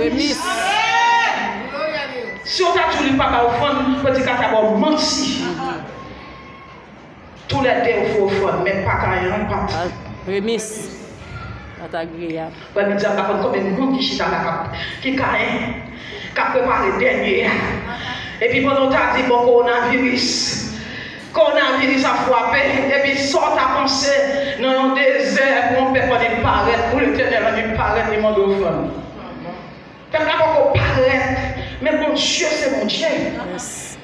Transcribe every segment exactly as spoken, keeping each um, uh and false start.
Premis. Si yo ta di w li pa bay ofrann, predikatè a ba w manti. Toulède yo fè ofrann, men pa Kayen an pa t. Premis. Pa t agreyab. Frè Midyam pa konn konbyen moun ki chita la k ap, ki Kayen, k ap prepare dènye a. Epi pandan w ta di, bon, kowonaviris, kowonaviris ap frape, epi sa w ta panse nan yon dezè pou yon pèp annik parèt, pou Letènèl annik parèt, li mande ofrann. Pèp la poko parèt, men Bondye se Bondye.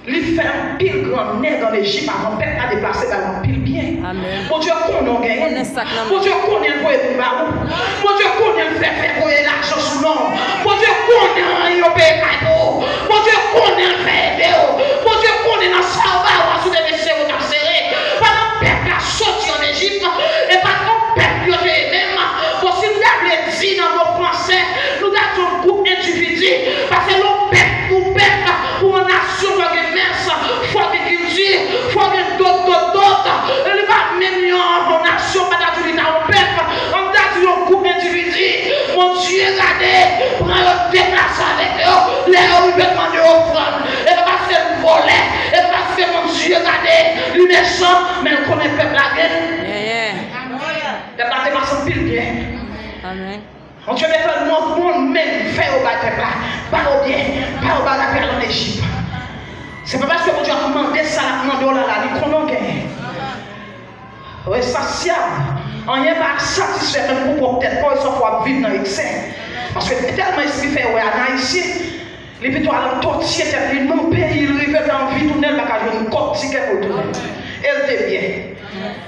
Li fè anpil gran nèg ann Ejip avan pèp la deplase bay anpil byen. Bondye konnen w genyen. Bondye konnen l voye moun ba ou. Bondye konnen l fè fè voye lajan sou non w. Bondye konnen yo peye kay pou ou. Bondye konnen l fè ede w. Bondye konnen nan sa w ba ou a sou te mesye ou t ap sere. Pandan pèp la soti ann Ejip, e pa t yon pèp yo te ye menm. Bon, si m ta vle di nan mo franse, nou ta di yon gwoup endividi. Paske lè w pèp, pou pèp, pou yon nasyon, fò gen mès, fò gen kilti, fò gen dot, dot, dot. Li pa menm yon, yon nasyon, pa ta di li ta yon pèp. Ann ta di yon gwoup endividi. Bondye gade, pran yo deplase avèk yo. Lè yo rive mande ofrann, e pa paske l vòlè, e pa paske Bondye gade, li mechan, men l konnen pèp la gen. Pèp la te pase anpil byen. Bondye mete l nan men w, men fè yo bay pèp la. Ba yo byen, ba yo bagay pou y al ann Ejip. Se pa paske Bondye ap mande sa l ap mande w la, la, li konnen w genyen. Ensasyab. Anyen pa satisfè menm pou pwòp tèt pa w, e sòf w ap viv nan eksè. Paske tèlman espri fè wè a nan Ayisyen, li pito al antretyen tèt li nan peyi l, rive l anvi tounen, l pa ka jwenn kòb tikè pou l tounen. E l te byen.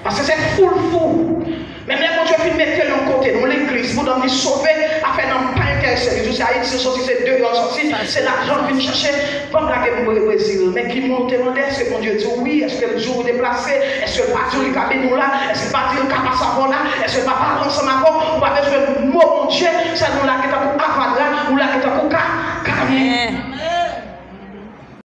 Paske se fou l fou. Menm lè Bondye fin mete l yon kote, nan legliz, pou nanm li sove, afè nanm pa enterese li. Li di w se Ayiti l soti, se deyò l soti, se lajan l vin chache. Ban m lage m Brezil. Men ki moun ou te mande? Èske Bondye di w wi? Èske l di w deplase? Èske l pa di w li ka beni w la? Èske l pa di w l ka pase avè w la? Èske l pa pale ansanm avè w? Ou pa bezwen mo Bondye, sèlman ou lage tankou avadra, ou lage tankou ka, kayen.